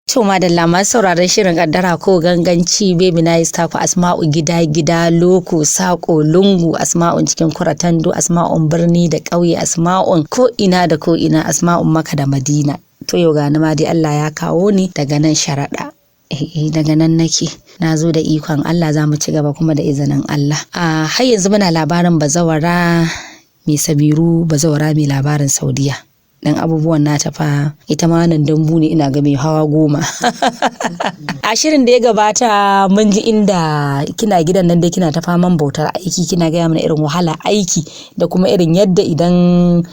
To madalla, masu sauraron shirin Kaddara ko Ganganci, Baby Nice taku Asma'u, gida gida, loko sako lungu, Asma'un cikin kuratando, Asma'un birni da ƙauye, Asma'un ko ina da ko ina, Asma'un Maka da Madina. To yau gani ma dai Allah ya kawo ni daga nan sharaɗa. Eh, daga nan nake na zo da ikon Allah, za mu ci gaba kuma da izinin Allah. A har yanzu muna labarin bazawara mai sabiru, bazawara mai labarin Saudiya. Dan abubuwan nata fa, ita ma nan dambu ne, ina ga mai hawa 10. A shirin da ya gabata mun ji inda kina gidan nan dai kina ta faman bautar aiki, kina gaya mana irin wahala aiki da kuma irin yadda idan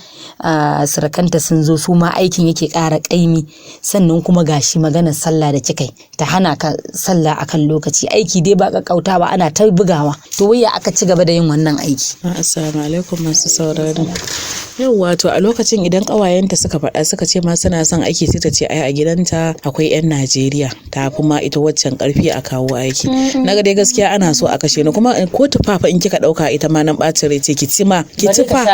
surukanta sun zo su ma aikin yake ƙara ƙaimi. Sannan kuma gashi maganar sallah da kika yi, ta hana ka sallah akan lokaci, aiki dai ba ƙaƙƙautawa, ana ta bugawa. To wai ya aka ci gaba da yin wannan aiki? Assalamu alaikum masu sauraro. Yau wato a lokacin idan ƙawayenta suka faɗa, suka ce ma suna son aiki, sai ta ce ai a gidanta akwai 'yan Najeriya, ta fi ma ita waccan ƙarfi, a kawo aiki. Na ga dai gaskiya ana so a kashe ni. Kuma ko tufafa in kika ɗauka, ita ma nan ɓacin rai ce, ki ci ma ki ci fa.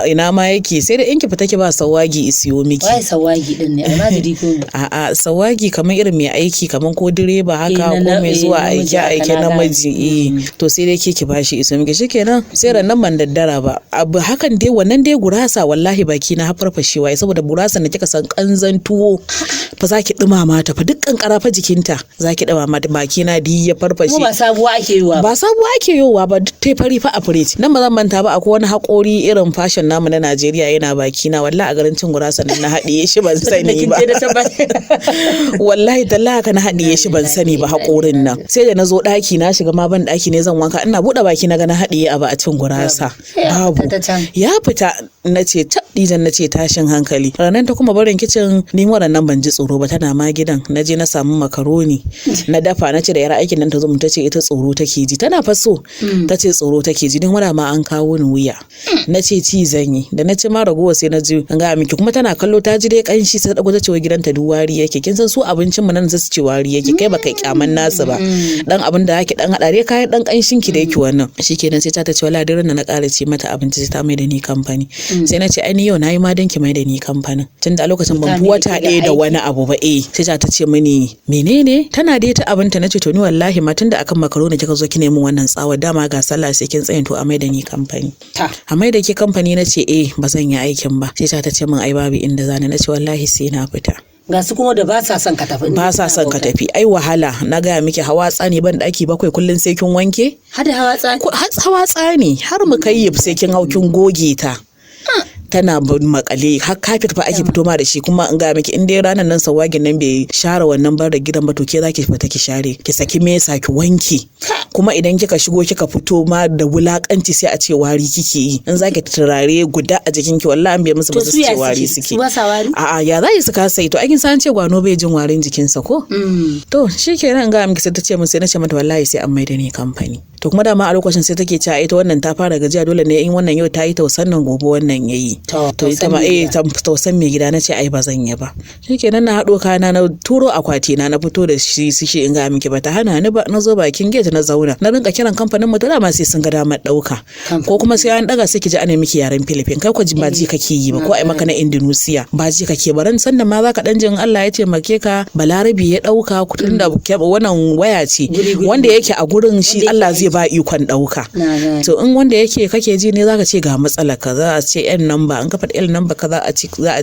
Ina ma yake, sai da in ki fita ki ba sawagi isiyo miki. Wai sawagi din ne almajiri ko me? A'a, sawagi kamar irin mai aiki, kamar ko direba haka, ko mai zuwa aike aike, namiji eh. To sai dai ke ki bashi iso miki, shikenan. Sai ran nan ban daddara ba, abu hakan dai, wannan dai gurasa, wallahi baki na farfashewa, saboda gurasa da kika san kanzan tuwo fa zaki dumama ta fa, duk kankara fa jikinta zaki dumama ta, baki na di ya farfashe. Ba sabuwa ake yiwa? Ba sabuwa ake yiwa ba, duk tai fari fa a firij nan. Ba zan manta ba, akwai wani haƙori irin fashion namu na Najeriya yana baki na, wallahi a garin cin gurasa nan na haɗiye shi, ban sani ba. Wallahi tallahi haka na haɗiye shi, ban sani ba haƙorin nan. Sai da na zo ɗaki, na shiga ma ban ɗaki ne zan wanka, ina buɗe baki na ga na haɗiye abu a cin gurasa, babu, ya fita. Na ce tab dijan, na ce tashin hankali. Ranar ta kuma barin kicin, ni waɗannan ban ji tsoro ba, tana ma gidan na je na samu makaroni na dafa. Na ce da yar aikin nan ta zo mu, ta ce ita tsoro take ji, tana faso, ta ce tsoro take ji, din wada ma an kawo ni wuya. Na ce ci zan yi, da na ci ma ragowa sai na ji an ga miki. Kuma tana kallo, ta ji dai kanshi, sai ta dago ta ce wai gidanta duk wari yake. Kin san su abincin mu nan su ce wari yake, kai baka kyaman nasu ba, dan abin da yake dan hada dai kayan dan kanshin ki da yake wannan. Shikenan, sai ta ce wallahi duk da na ƙara ce mata abinci sai ta mai da ni kamfani. Sai na ce ai ni yau nayi ma dan ki mai da ni kamfanin, tunda a lokacin ban fi wata ɗaya da wani abu ba. Eh, sai ta ce mini menene, tana dai ta abinta. Na ce to ni wallahi ma tunda akan makaroni kika zo ki nemi wannan tsawar, dama ga sallah sai kin tsayin, to a mai da ni kamfani, a mai da ke kamfani. Na ce eh, ba zan yi aikin ba. Sai ta ce min ai babu inda zani. Na ce wallahi sai na fita. Ga su kuma da ba sa son ka tafi. Ba sa son ka tafi, ai wahala. Na gaya miki hawa tsani, ban daki 7 kullun sai kin wanke. Hada hawa tsani? Hawa tsani har mu kai sai kin hau kin goge ta, tana makale har kafet fa ake fito ma da shi. Kuma in ga miki, in dai ranar nan sawagin nan bai share wannan bar da gidan ba, to ke zaki fita ki share, ki saki mesa ki wanke. Kuma idan kika shigo kika fito ma da wulakanci, sai a ce wari kike yi. In zaki turare guda a jikin ki, wallahi an bai musu ba su ce wari suke. A'a, ya za su kasa yi? To aikin san ce gwano bai jin warin jikinsa ko. To shikenan, ga miki, sai ta ce mun, sai na ce mata wallahi sai an maida ni kamfani. To kuma dama a lokacin sai take cewa ita wannan ta fara gajiya, dole ne in wannan yau ta yi tausan nan, gobe wannan yayi. To ita ma eh tausan mai gida. Na ce ai ba zan yi ba. Shikenan, na haɗo kayana, na turo akwati na, na fito da shi su shi. In ga miki, ba ta hana ni ba. Na zo bakin gate na zauna, na rinka kiran kamfanin mu. Dama sai sun ga damar ɗauka, ko kuma sai an ɗaga sai ki ji ana miki yaren Philippine, kai ko ba ji kake yi ba, ko ai maka na Indonesia, ba ji kake ba. Ran sannan ma zaka dan jin Allah ya taimake ka Balarabi ya ɗauka, tunda wannan waya ce, wanda yake a gurin shi Allah zai ba ikon ɗauka. To in wanda yake kake ji ne, zaka ce ga matsalar ka, za a ce yan namba, in ka faɗi yan namba ka, za a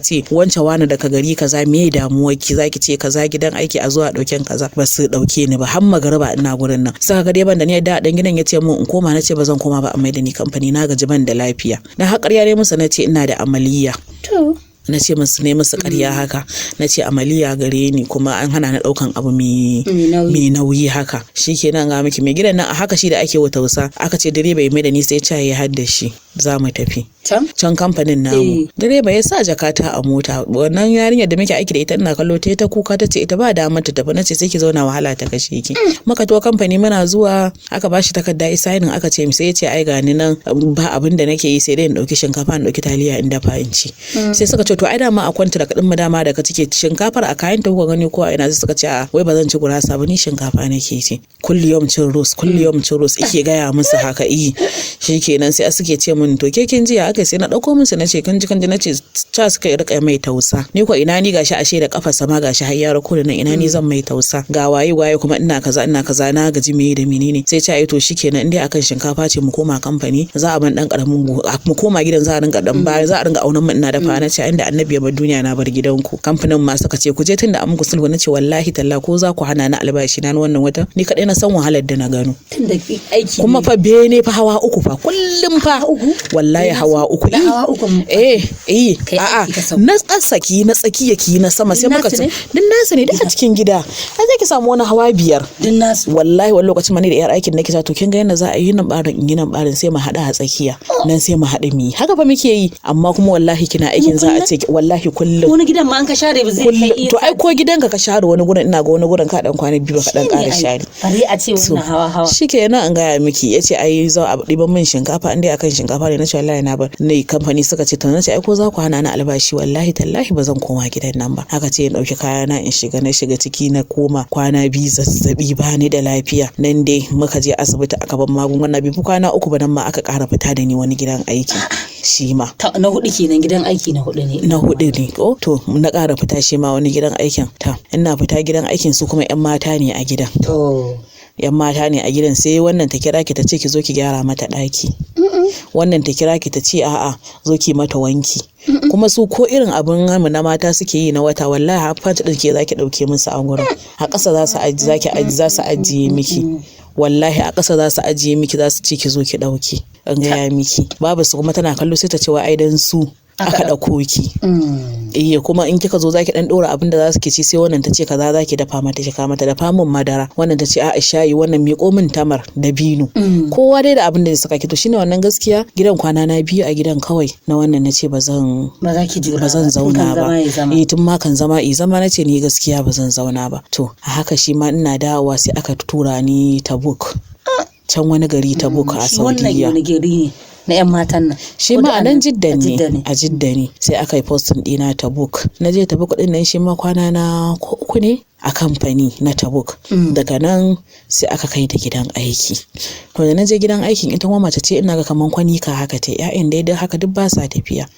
ce wance wani daga gari kaza, me damuwar ki? Zaki ce kaza, gidan aiki a zuwa ɗauken kaza. Ba su ɗauke ni ba, har magariba ina gurin nan. Saka ga dai ban da ni da dan gidan ya ce mun in koma, na ce ba zan koma ba, a mai da ni kamfani, na gaji, ban da lafiya. Na haƙar ne musu, na ce ina da amaliya. To. Na ce musu, ne musu ƙarya haka, na ce amaliya gare ni kuma an hana ni ɗaukan abu mai Mai nauyi. mai nauyi haka. Shikenan, ga miki mai gidan nan a haka, shi da ake wa tausa, aka ce direba ya mai da ni, sai ya ya hadda shi za mu tafi Can? can kamfanin namu. Direba ya sa jakata a mota. Wannan yarinyar da muke aiki da ita, ina kallo ta yi ta kuka, ta ce ita ba damar ta tafi. Nace sai ki zauna, wahala ta kashe ki. Muka to kamfani, muna zuwa aka bashi takarda isainin, aka ce sai ya ce ai gani nan ba abin da nake yi sai dai in dauki shinkafa, in dauki taliya in dafa in ci. Sai suka ce to ai dama a kwanta da kadin mu dama daga cike shinkafar a kayan ta kuka gani ko a ina. Sai suka ce a wai ba zan ci gurasa ba, ni shinkafa nake ci kulliyom, cin rose kulliyom, cin rose ike gaya musu haka. I shikenan, sai suke ce min to ke kin jiya aka, sai na dauko musu, na ce kin ji kin ji, na ce ca suka rika mai tausa, ni ko ina ni gashi ashe da kafa sama gashi har ya rako da nan, ina ni zan mai tausa, ga waye waye kuma ina kaza ina kaza, na gaji me da menene. Sai ce ai to shikenan, in dai akan shinkafa ce mu koma kamfani, za a ban dan karamin mu koma gidan, za a rinka dan ba za a rinka aunan mu ina dafa. Na ce inda annabi ya bar duniya na bar gidanku. Kamfanin ma suka ce ku je tunda an muku sulhu. Na ce wallahi talla ko za ku hana ni albashi na wannan wata, ni kadai na san wahalar da na gano. Tunda aiki Kuma fa bene fa hawa uku fa kullum fa. Uku? Wallahi hawa uku. Na hawa uku. Eh eh. Kai a'a aiki ka sauka. Na tsaki na tsakiya ki na sama sai Duk muka nasu ci ne? Duk nasu ne, duk a cikin gida ai zai ki samu wani hawa biyar. Duk nasu. Wallahi wani lokacin ma ni da yar aikin nake ta to kin ga yadda za a yi nan barin, in yi nan barin, sai mu haɗa a tsakiya nan, sai mu haɗa mu yi haka fa muke yi. Amma kuma wallahi kina aikin za a ce wallahi kullum. Wani gidan ma an ka share ba zai kai Kullum to ai ko gidanka ka share wani gurin, ina ga wani gurin ka dan kwana biyu ba ka dan ƙara share. Bare a ce wannan hawa hawa. Shikenan, an gaya miki yace ai za a ɗiban min shinkafa, in dai akan shinkafa ne. Na ce wallahi na bar ne kamfani. Suka ce to, na ce ai ko za ku hana ni albashi, wallahi tallahi ba zan koma gidan nan ba. Aka ce in ɗauki kayana in shiga, na shiga ciki, na koma kwana biyu zazzabi, ba ni da lafiya. Nan dai muka je asibiti aka ban magunguna, bi kwana uku ba nan ma aka ƙara fita da ni wani gidan aiki shi ma. Na hudu kenan, gidan aiki na hudu ne. Na hudu ne ko to, na ƙara fita shi ma wani gidan aikin. Ta ina fita gidan aikin su kuma yan mata ne a gidan. To. Yan mata ne a gidan, sai wannan ta kira ki ta ce ki zo ki gyara mata ɗaki, wannan ta kira ki ta ce a'a zo ki mata wanki. Kuma su ko irin abin mu na mata suke yi na wata, wallahi har fata ɗin ke zaki ɗauke musu a gurin, a ƙasa za su aji zaki aji za su ajiye miki, wallahi a ƙasa za su ajiye miki, za su ce ki zo ki ɗauke. An gaya miki babu su kuma tana kallo sai ta ce wa ai dan su aka ɗauko ki. Iya, kuma in kika zo zaki dan dora abin da za su ki ci, sai wannan ta ce kaza zaki dafa mata, ki mata, dafa min madara, wannan ta ce a'a shayi, wannan miƙo min tamar dabino, kowa dai da abin da zai saka ki. To shine wannan gaskiya gidan, kwana na biyu a gidan kawai na wannan nace ba zan Ba za ki jura ba zan tun zauna kan ba. Zama ya zama. Eh, tun ma kan zama i zama, nace ni gaskiya ba zan zauna ba. To a haka shi ma ina dawowa sai aka tura ni Tabuk, can wani gari Tabuk a Shi wannan Saudiya. wani gari ne na yan matan nan? Shi Ko ma da a nan Jidda a Jidda ne, a Jidda ne. Sai aka yi posting ɗina Tabuk. Na je Tabuk ɗin nan shi ma kwana na ko uku ne a kamfani na Tabuk. Daga nan sai aka kai ta gidan aiki. To da na je gidan aikin, ita kuma mace ce, ina ga kaman kwanika haka ta ƴaƴan dai haka duk ba sa tafiya.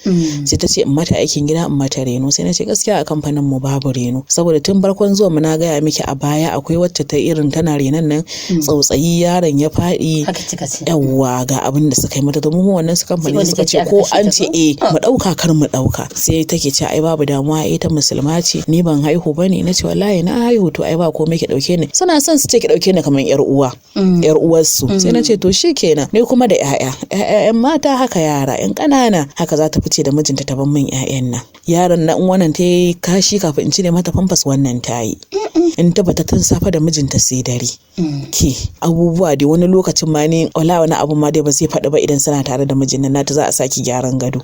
Sai ta ce in mata aikin gida, in mata reno. Sai na ce gaskiya a kamfanin mu babu reno, saboda tun farkon zuwa mu na gaya miki a baya akwai wacce ta irin tana renon nan, tsautsayi yaron ya faɗi. Haka kika ce. Yawwa, ga abin da suka yi mata, domin mu wannan su kamfani Wanda suka ta ce ce aka ko kashe an ta ce ko? eh mu dauka kar mu dauka. Sai take ce ai babu damuwa, ita musulma ce, ni ban haihu bane. Na ce wallahi na haihu. To ai ba komai, ki dauke ni. Suna son su ce ki dauke ni kamar yar uwa, yar uwarsu. Sai na ce to shikenan. Ni kuma da yaya ƴaƴan mata haka, yara yan ƙanana haka, za ta fice da mijinta ta bar min ƴaƴan nan. Yaron nan in wannan ta yi kashi, kafin in cire mata famfas wannan ta yi. In ta bata tun safe da mijinta sai dare. Ke abubuwa dai wani lokacin ma ni wala wani abu ma dai ba zai faɗi ba. Idan suna tare da mijin nan nata za a saki gyaran gado,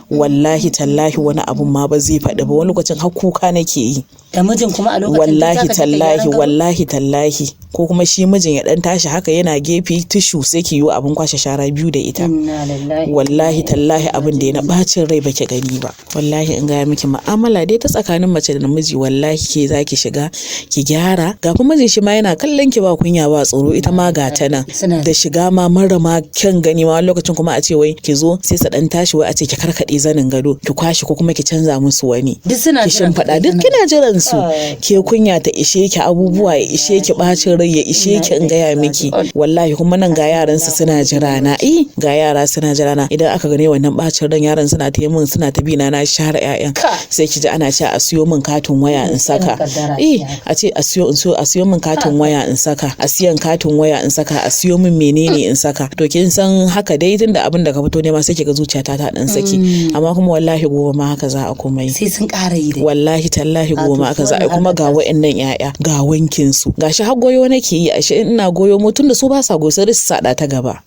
wallahi tallahi wani abun ma ba zai faɗi ba. Wani lokacin har kuka nake yi. Da mijin kuma a lokacin duk Wallahi zaka je ka tallahi, gyaran gado? wallahi tallahi. Ko kuma shi mijin ya dan tashi haka yana gefe tishu, sai ki yi abin kwashe shara biyu da ita. Inna lillahi. Wallahi tallahi abin da ya na bacin rai baki gani ba. Wallahi in gaya miki mu'amala dai ta tsakanin mace da namiji, wallahi ke zaki shiga ki gyara ga kuma mijin shi ma yana kallon ki, ba kunya ba tsoro, ita ma ga ta nan Suna da shiga ma mara ma kyan gani ma. Wani lokacin kuma a ce wai ki zo, sai su dan tashi wai a ce ki karkade zanin gado, ki kwashi ko kuma ki canza musu wani Duk suna ki jiran ka shimfiɗa kai duk kana- kina jiran su. Ai. Ke kunya ta ishe ki, abubuwa ya ishe ki, bacin rai ya ishe ki, in gaya miki wallahi. Kuma nan ga yaran su suna jira na, ga yara suna jira na. Idan aka gane wannan bacin ran, yaran suna ta yi min, suna ta bi na, na share ƴaƴan, sai ki ji ana cewa a siyo min katin waya in saka. A ce a siyo, in so a siyo min katin waya in saka, a siyan katin waya in saka, a siyo min menene in saka. To kin san haka dai, tunda abin da ka fito nema, sai kiga zuciyata ta dan saki. Amma kuma wallahi gobe ma haka za a kuma yi. Sai sun ƙara yi dai. Wallahi tallahi gobe ma haka za a yi. Kuma ga wa'annan yaya, ga wankin su, gashi har goyo nake yi. Ashe ina goyo mu, tunda su ba sa goyo, sai su sada ta gaba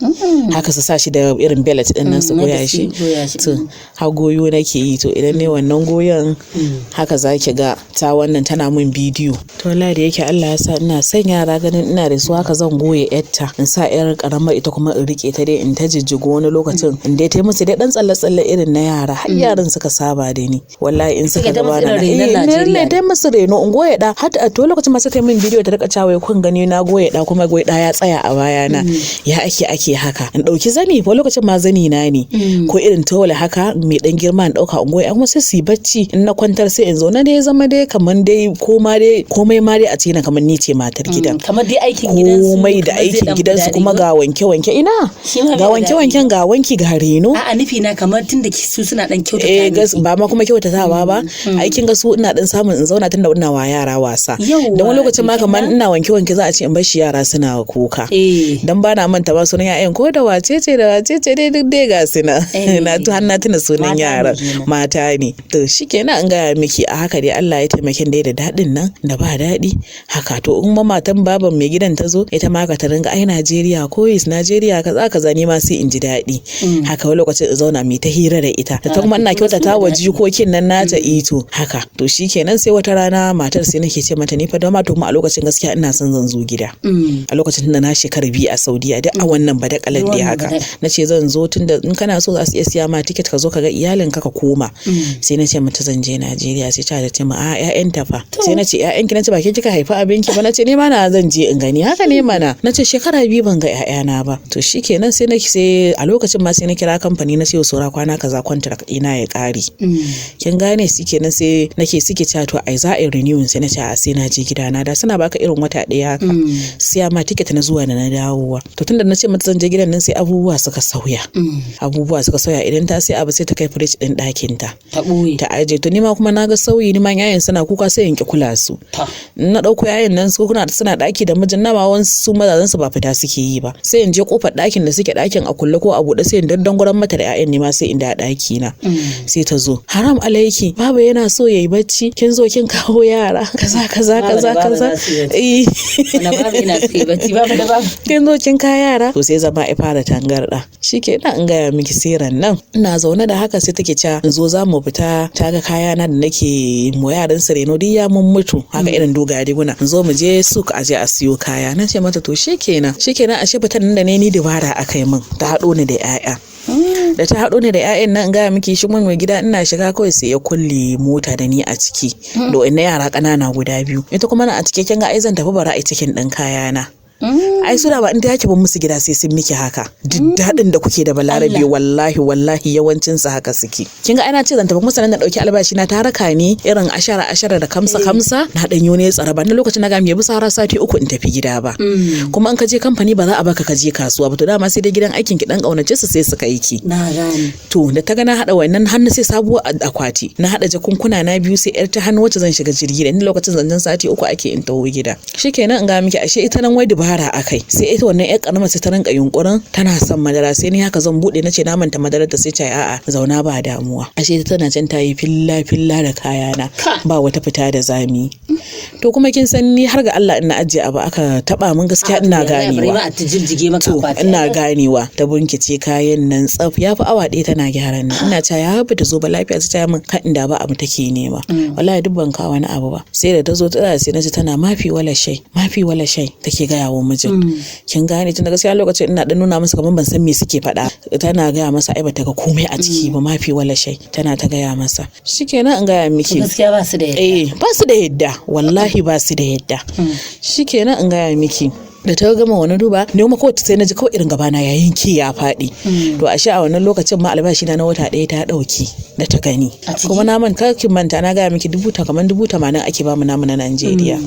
haka, su sa shi da irin belt din nan su goya shi. To har goyo nake yi. To idan ne wannan goyon haka, zaki ga ta wannan tana min bidiyo. To wallahi da yake Allah ya sa ina son yara, ganin ina da su, haka zan goye yarta, in sa yar karamar ita kuma in rike ta dai, in ta jijjigo wani lokacin, in dai ta musu dai dan tsalle tsalle irin na yara, har yaran suka saba da ni. Wallahi in suka gaba na ne dai musu reno, in goye da har to lokacin ma sai ta min bidiyo, ta rika cewa kun gani na goye da, kuma goye da ya tsaya a baya na, ya ake ake haka. In dauki zani, ko lokacin ma zani na ne, ko irin towel haka mai dan girma, in dauka in goye, kuma sai su yi bacci. In na kwantar sai in zo na dai zama dai kaman dai koma dai komai ma dai a ce na kaman ni ce matar gidan. Kamar dai aikin gidansu. Komai da aikin gidansu, kuma ga wanke wanke, ina ga wanke wanken, ga wanki, ga reno. A'a, nufi na kamar tunda su suna dan kyautata. Eh, gas ba ma kuma kyautatawa ba. Aikin ga su ina dan samun in zauna, tunda ina wa yara wasa. Dan wani lokacin ma kamar ina wanke wanke za a ce in bar shi, yara suna kuka. Dan ba na manta ba sunan ƴaƴan, ko da wace ce da wace ce dai, duk dai ga su na na tu har na tuna sunan yaran, mata ne. To shikenan, an gaya miki a haka dai Allah ya taimake dai, da daɗin nan da ba daɗi haka. To in ma matan baban mai gidan ta zo, ita ma ka ta ringa ai Najeriya ko is Najeriya kaza kaza, ni ma sai in ji daɗi haka. Wani lokacin in zauna mai ta hira da ita, da ta kuma ina kyautata wa jikokin nan nata ito haka. To shikenan, sai wata rana matar sai nake ce mata ni fa dama, to kuma a lokacin gaskiya ina son zan zo gida a lokacin da na shekara 2 a Saudiya, duk a wannan badakalan dai haka. Na ce zan zo, tunda in kana so za su iya siya ma tiket ka zo ka ga iyalinka ka koma. Sai na ce mata zan je Najeriya. Sai ta ce ma a ƴaƴanta fa. Sai na ce ƴaƴanki? Na ce ba ke kika haifi abinki ba? Na ce ni ma na zan je in gani haka ne mana. Na ce shekara 2 ban ga ƴaƴana ba. To shikenan, sai na sai a lokacin ma sai na kira kamfani, na ce saura kwana kaza contract ina ya ƙare. Kin gane? Shikenan, sai nake suke cewa to ai za a yi renewing. Sai na ce a sai na je gidana. Da suna baka irin wata ɗaya haka, siya ma tiket na zuwa da na dawowa. To tunda na ce mata zan je gidan nan, sai abubuwa suka sauya. Abubuwa suka sauya. Idan ta sai abu, sai ta kai fridge din ɗakin ta, ta ɓoye, ta aje. To nima kuma na ga sauyi, nima yayin suna kuka sai in ki kula su. Na ɗauko yayin nan su kuna suna ɗaki da mijin nama, wasu su mazajen su ba fita suke yi ba. Sai in je kofar ɗakin da suke, ɗakin a kulle ko a buɗe, sai in dandanguran mata da 'ya'yan, nima sai in da ɗaki na. Sai ta zo, haram alaiki, baba yana so yayi bacci, kin zo kin kawo yara, kaza kaza kaza kaza. Kin zo kin kawo yara. To sai zama ya fara tangarɗa. Shikenan, in gaya miki siran nan ina zaune da haka, sai take cewa in zo za mu fita, ta ga kayana da nake mu yaran su reno duk ya mun mutu haka, irin dogaye riguna, in zo mu je suk a je a siyo kaya. Na ce mata to shikenan, shikenan. Ashe fitan nan da ne ni dabara aka yi min, ta haɗo ni da 'ya'ya. Da ta haɗo ni da 'ya'yan nan, gaya miki shi mun mai gida ina shiga kawai sai ya kulle mota da ni a ciki, da wannan yara ƙanana guda biyu, ita kuma na a ciki. Kin ga ai zan tafi bara a cikin ɗin kayana. Ai suna ba inda yake ban musu gida sai sun miki haka. Duk daɗin da kuke da Balarabe, wallahi wallahi yawancin su haka suke. Kin ga ana ce zan tafi, kuma sannan na dauki albashi na ta raka ni irin ashara ashara da kamsa kamsa, na danyo ne tsara ba. Na lokacin na ga me bisa har sati 3 in tafi gida ba. Kuma in ka je kamfani ba za a baka ka je kasuwa ba. To dama sai dai gidan aikin ki dan kaunace su sai su kai ki. Na gane. To da ta ga na hada wannan hannu, sai sabuwar akwati na hada jakunkuna na biyu, sai yar ta hannu wacce zan shiga jirgi da ni. Lokacin zancen sati 3 ake in taho gida. Shikenan, in ga miki ashe ita nan wai dubara akai. Sai ita wannan yar karamar sai ta rinka yunkurin tana son madara. Sai ni haka zan bude, nace na manta madarar ta. Sai ta a'a zauna ba damuwa. Ashe ita tana can ta yi filla filla da kayana, ba wata fita da zami. To kuma kin san ni har ga Allah ina ajiye abu aka taba min, gaskiya ina ganewa. To ina ganewa. Ta bunkice kayan nan tsaf, ya fi awa 1 tana gyaran nan. Ina cewa ya ta zo ba lafiya, ta min kan inda ba abu take nema. Wallahi duk ban kawo wani abu ba. Sai da ta zo ta sai naji tana mafi wala shai, mafi wala shai, take gaya wa mijin. Kin gane? Tun da gaskiya lokacin ina dan nuna masa kamar ban san me suke faɗa. Tana gaya masa ai bata ga komai a ciki ba, mafi wala shai, tana ta gaya masa. Shikenan, in gaya miki gaskiya ba su da yadda. Eh, ba su da yadda, wallahi ba su da yadda. Shikenan, in gaya miki. Da ta gama wani duba ne kuma kawai sai na ji kawai irin gabana ya yanke ya faɗi. To ashe a wannan lokacin ma albashi na na wata ɗaya ta ɗauki da ta gani. A ciki? Kuma na manta, kin manta na gaya miki dubu ta kamar 80,000 ake bamu namu na Najeriya.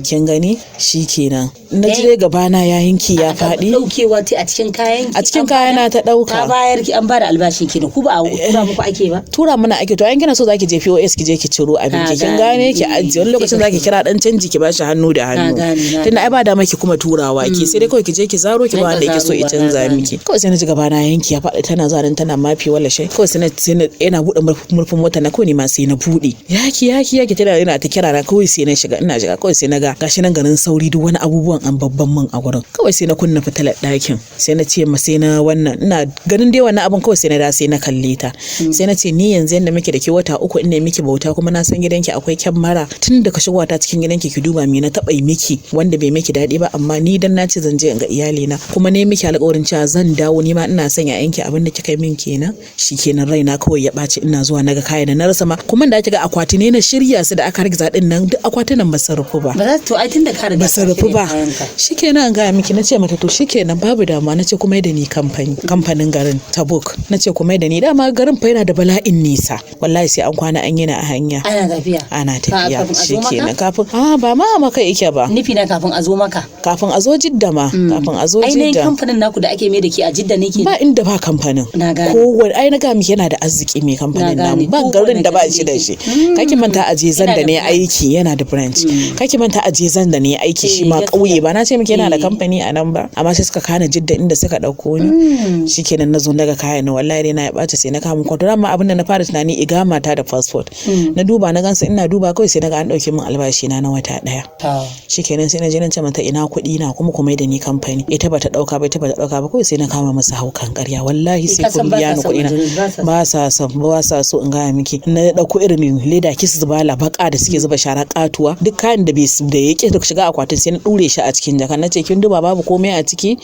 Kin gani, shikenan na ji dai gabana ya yanke ya faɗi. Daukewa ta a cikin kayan ki? A cikin kayana ta ɗauka. Ta bayar ki, an bada albashin ki da ku ba a tura muku ake ba? Tura mana ake. To ayin kina so zaki je POS ki je ki ciro abin ki, kin gane. gane, ki ajiye. Wani lokacin zaki kira dan canji ki bashi hannu da hannu. Gane, na Tunda ai ba dama ki kuma turawa ki, sai dai kawai ki je ki zaro ki ba wanda yake so ya zarowa, na canza gane. miki. Kawai sai na ji gaba na yanki ya faɗi, tana zuwa nan tana mafi wala shai, kawai sai na yana buɗe murfin mota na, kawai ni ma sai na buɗe, yaki yaki yaki, tana yana ta kira na, kawai sai na shiga. Ina shiga kawai sai na ga gashi nan garin sauri duk wani abubuwan an babban min a gurin. Kawai sai na kunna fitilar ɗakin, sai na ce ma sai na wannan, ina ganin dai wannan abin, kawai sai na da sai na kalle ta, sai na ce ni yanzu yanda muke da ke wata 3 ina miki bauta, kuma na san gidanki akwai kyamara tun daga shigowa ta cikin gidanki, ki duba me na taɓa yi miki wanda bai miki daɗi ba. Amma ni dan na ce zan je in ga iyalina, kuma ne miki alƙawarin cewa zan dawo, ni ma ina son yayanki, abin da kika yi min kenan. Shikenan raina kawai ya ɓaci, ina zuwa naga kayan na rasa ma, kuma da ga akwati ne na shirya su da aka hargitsa din nan, duk akwatunan ba su rufu ba. Ba za to ai tunda ka riga Ba su ka rufu shirya ba. kayanka. Shikenan an gaya miki, na ce mata to shikenan babu damuwa, na ce kuma da ni kamfani, kamfanin garin Tabuk, na ce kuma da ni, dama garin fa yana da bala'in nisa, wallahi sai an kwana an yana a hanya. Ana tafiya. Ana tafiya. Kafin a zo maka? Shikenan kafin a ba ma a maka yake ba. Nufi na kafin a zo maka. Kafin a zo Jidda ma, kafin a zo Ainihin Jidda. kamfanin naku da ake mai da ke a Jidda ne ke? Ba inda ba kamfanin. Na gane. Kowane, ai na ga miki yana da arziki mai kamfanin Na gane. namu, ba garin da ba Kowane shi da gari. shi. Kake manta a Jezan Yana da da ne branch. aiki, yana da branch. Kake manta a Jezan da ne aiki shi Eh, ma gaskiya. kauye ba na ce miki yana da Eh. kamfani a nan ba, amma sai suka kana Jidda inda suka dauko ni. Shikenan na zo daga kayan na, wallahi dai na ya ɓaci, sai na kama kwanto. Amma abin da na fara tunani igama ta da passport, na duba na gansu, ina duba kawai sai naga an dauke min albashi na na wata daya. Ta. Shikenan sai na je na ce mata ina kuɗi na, kuma kuma da ni kamfani. Ita bata dauka ba, ita bata dauka ba, kawai sai na kama masa haukan ƙarya, wallahi sai Ka san kun ba biya sa ni son kuɗi na. majalis, ba sa son. Ba sa son, ba sa so. In gaya miki, na dauko irin leda kis zubala baka da suke zuba shara katuwa, duk kayan da bai da yake da shiga akwatin sai na dure shi a cikin jaka. Na ce kin duba babu komai a ciki?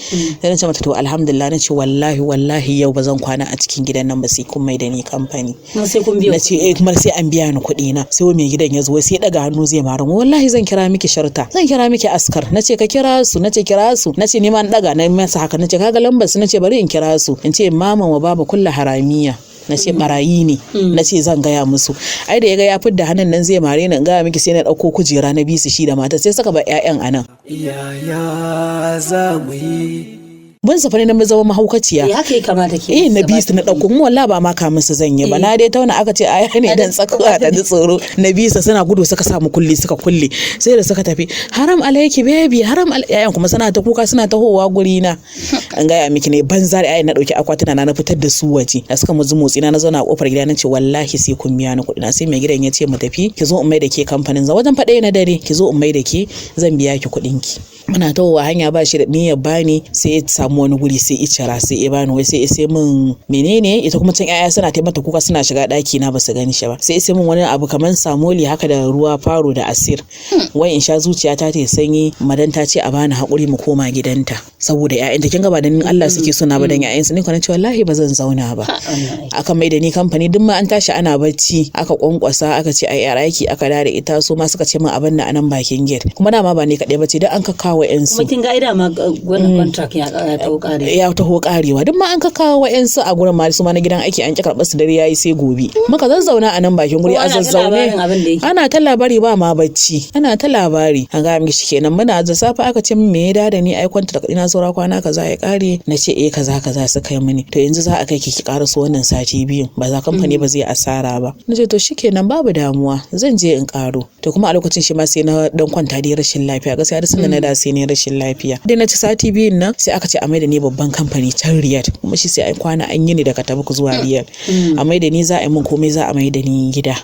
Sai na ce mata to alhamdulillah. Na ce wallahi wallahi yau ba zan kwana a cikin gidan nan ba sai kun mai da ni kamfani. Kuma sai kun biya. Na ce eh, kuma sai an biya ni kuɗi na. Sai wai mai gidan ya zo sai ya daga hannu zai mara mu, wallahi zan kira miki sharta, zan kira miki askar. Na ce ka kira su, na ce kira su, na ce ni ma na daga na masa haka, na ce kaga lambar su, na ce bari in kira su in ce maman wa baba kulla haramiya, na ce barayi ne, na ce zan gaya musu. Ai da ya ga ya fidda hannun nan zai mare ni, in gaya miki sai na ɗauko kujera na bisu shi da mata, sai suka bar 'ya'yan anan. Yaya za mu yi? Bin sa fa ne na zama mahaukaciya. Eh, haka ya kamata ke. Eh, na bi su na ɗauko, kuma wallahi ba ma kamun su zan yi ba, na dai tauna aka ce aya ne dan tsakuwa ta ji tsoro. Na bi su suna gudu, suka samu kulli suka kulle, sai da suka tafi, haram alaiki baby, haram al yayan kuma suna ta kuka suna tahowa guri na. An gaya miki ne banza da yayan, na ɗauki akwatuna na na fitar da su waje, da suka muzu motsi na, na zauna a kofar gida, na ce wallahi sai kun biya ni kuɗi na. Sai mai gidan ya ce mu tafi, ki zo in mai da ke kamfanin za wajen faɗe na dare, ki zo in mai da ke zan biya ki kuɗin ki. Muna tahowa hanya ba shi da niyyar bani, sai ya samu wani guri sai ya cira sai ya bani, wai sai ya sai min menene. Ita kuma can yaya suna taimata kuka suna shiga ɗaki na basu gani shi ba, sai ya sai min wani abu kamar samoli haka da ruwa faro da asir, wai in sha zuciya ta ta sanyi. Madan ta ce a bani hakuri mu koma gidanta saboda ƴaƴanta, kin ga ba dan Allah suke suna ba, dan ƴaƴansu ne. Ko na ce wallahi ba zan zauna ba. Aka mai da ni kamfani, duk ma an tashi ana bacci aka kwankwasa aka ce ai yar aiki aka da da ita, su ma suka ce min abin na anan bakin gate, kuma dama ba ni kaɗai ba ce, duk an kakkawa ƴan su. Kuma kin ga ai dama wannan contract ya taho kare. Ya taho karewa, duk ma an kakkawa wa'yansu a gurin ma, su ma na gidan aiki an ki karɓar su, dare yayi sai gobe. Muka zazzauna a nan bakin guri Kowa a na ta zazzaune. labarin abin da yake. Ana ta labari ba ma bacci, ana ta labari. An ga miki shikenan muna da safe aka ce min me ya da ni, ai kwanta da ina saura kwana kaza ya kare. Na ce eh kaza kaza suka yi mini, to yanzu za a kai ki ki karaso wannan sati biyun, ba za kamfani ba zai asara ba. Na ce to shikenan babu damuwa, zan je in karo. To kuma a lokacin shi ma sai na dan kwanta dai rashin lafiya, gaskiya duk sanda na da sai ne rashin lafiya dai na ci sati biyun nan, sai aka ce a maida ni babban kamfani can Riyadh, kuma shi sai ai kwana an yi ni daga Tabuk zuwa Riyadh, a maida ni za a yi min komai, za a maida ni gida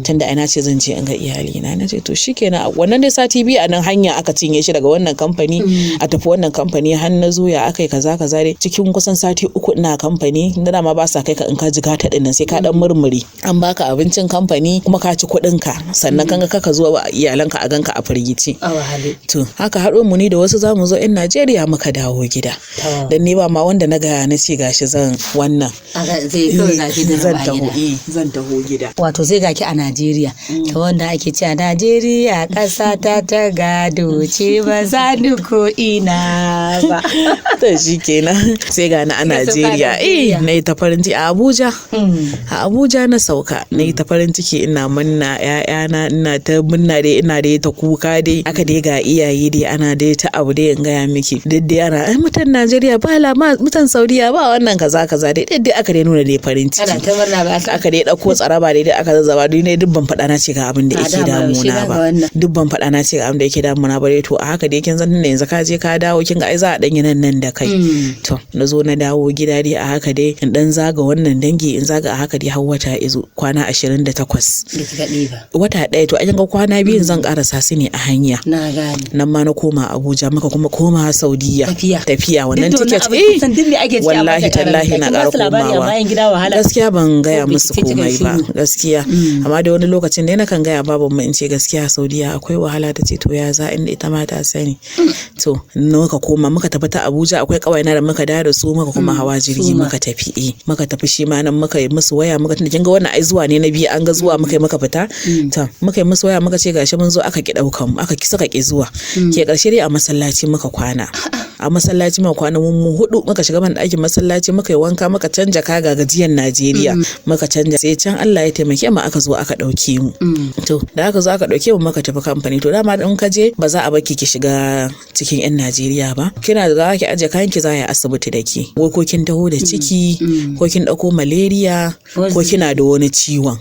tunda ai na ce zan je in ga iyalina. Na ce to shikenan. Wannan dai sati biyu a nan hanya aka cinye shi, daga wannan kamfani a tafi wannan kamfani, har na zo ya aka yi kaza kaza dai. Cikin kusan sati 3 ina kamfani da dama ba sa kai ka in ka jiga ta dinnan, sai ka dan murmure, an baka abincin kamfani kuma ka ci kuɗin ka, sannan kan ga kaka zuwa iyalanka a ganka a firgice. A wahale. To haka haɗo mu ni da wasu zamu zo 'yan Najeriya muka dawo gida. Dan ni ba ma wanda na gaya na ce gashi zan wannan. Zai kawai gashi da Zan raba taho, gida. zan taho gida. Wato sai gaki a Najeriya, ta wanda ake cewa Najeriya ƙasa ta ta gado ce, ba za ni ko ina ba. To shi kenan sai ga ni a Kika sauka a Najeriya. Najeriya. Na yi ta farin ciki a Abuja. A Abuja na sauka, na yi ta farin ciki, ina munna, ƴaƴana ina ta munna dai, ina dai ta kuka dai, aka dai ga iyaye dai ana dai ta abu dai, in gaya miki duk dai ana ai mutan Najeriya ba la ma mutan Saudiya ba wannan kaza kaza dai, duk dai aka dai nuna dai farin Ana ciki. ta murna ba Aka dai ɗauko tsaraba dai dai aka zazzaba dai, ne duk ban faɗa na ce ga abin da A yake dama yaushe damuna za ka ba. wannan? Duk ban faɗa na ce ga abin da yake damuna ba dai. To a haka dai kin san tunda yanzu ka je ka dawo, kin ga ai za a ɗan yi nan nan da kai. To na zo na dawo gida dai a haka dai, in dan zaga wannan dangi, in zaga a haka dai, har wata izo kwana 28. Da kika ɗiba. Wata ɗaya, to a kin ga kwana biyun zan karasa su ne a hanya. Na gane. Nan ma na koma Abuja, muka kuma koma Saudiya. Tafiya. Tafiya wannan Duk da ticket. wannan abin, kin san duk me ake ciki a Wallahi wata ƙarar tallahi da na kin ƙara basu labari a komawa. bayan gida wahala. Gaskiya ban gaya Ko biki musu ce kika komai ba shiru. gaskiya, amma da wani lokacin dai nakan gaya baban mu in ce gaskiya Saudiya akwai wahala, ta ce to ya za, inda ita ma ta sani. To muka koma muka tafi ta Abuja, akwai ƙawayena da muka dawo da su, muka kuma hawa jirgi. Suma. Muka tafi, muka tafi shi ma nan muka yi musu waya, muka tunda kin ga wannan ai zuwa ne na biyu, an ga zuwa muka yi muka fita. To muka yi musu waya muka ce gashi mun zo, aka ki daukan mu, aka ki suka ki zuwa. Ke karshe dai a masallaci muka kwana. A masallaci muka kwana mun mu hudu, muka shiga ban ɗakin masallaci, muka yi wanka, muka canja kaga gajiyan Najeriya muka canja, sai can Allah ya taimake mu aka zo aka ɗauke mu. To da aka zo aka ɗauke mu muka tafi kamfani. To dama in ka je ba za a baki ki shiga cikin yan Najeriya ba, kina da za ki aje kayan ki, za a yi asibiti da ke, wai ko kin taho da ciki, ko kin ɗauko malaria, ko kina da wani ciwon.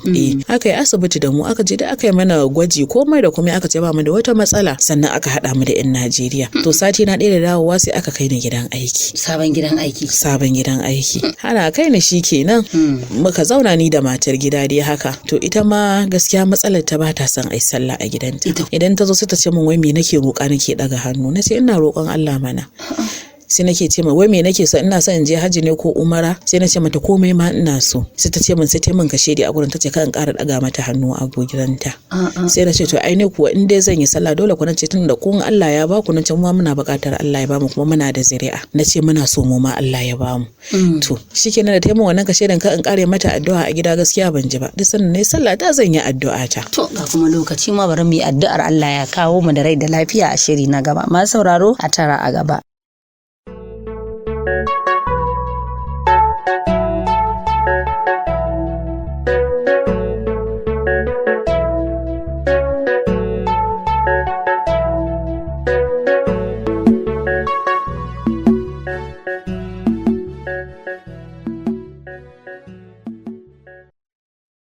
Aka yi asibiti da mu, aka je da aka yi mana gwaji komai da komai, aka ce ba mu da wata matsala, sannan aka haɗa mu da yan Najeriya. To sati na ɗaya da dawowa sai aka kai ni gidan aiki. Sabon gidan aiki. Sabon gidan aiki, ana kai ni shi kenan muka zauna ni da matar gida dai haka. To ita ma gaskiya matsalar ta bata son ai sallah a gidanta. Idan ta zo sai ta ce min wai me nake roƙa nake daga hannu? Na ce ina roƙon Allah mana. Sai nake ce ma wai me nake so, ina son in je hajji ne ko umara? Sai na ce mata komai ma ina so. Sai ta ce min, sai ta min kashe a gurin, ta ce kan in ƙara daga mata hannu a gidanta. Sai na ce to ai ne kuwa in dai zan yi sallah dole ku, nace tunda kun Allah ya ba ku, nace mu ma muna buƙatar Allah ya ba mu, kuma muna da zuri'a, nace muna so mu ma Allah ya ba mu. To shikenan, da ta yi min wannan kashe ka in ƙare mata addu'a a gida, gaskiya ban ji ba. Duk sanda nayi sallah ta zan yi addu'a ta. To ga kuma lokaci ma, bari mu yi addu'ar Allah ya kawo mu da rai da lafiya a shiri na gaba. Masu sauraro, a tara a gaba.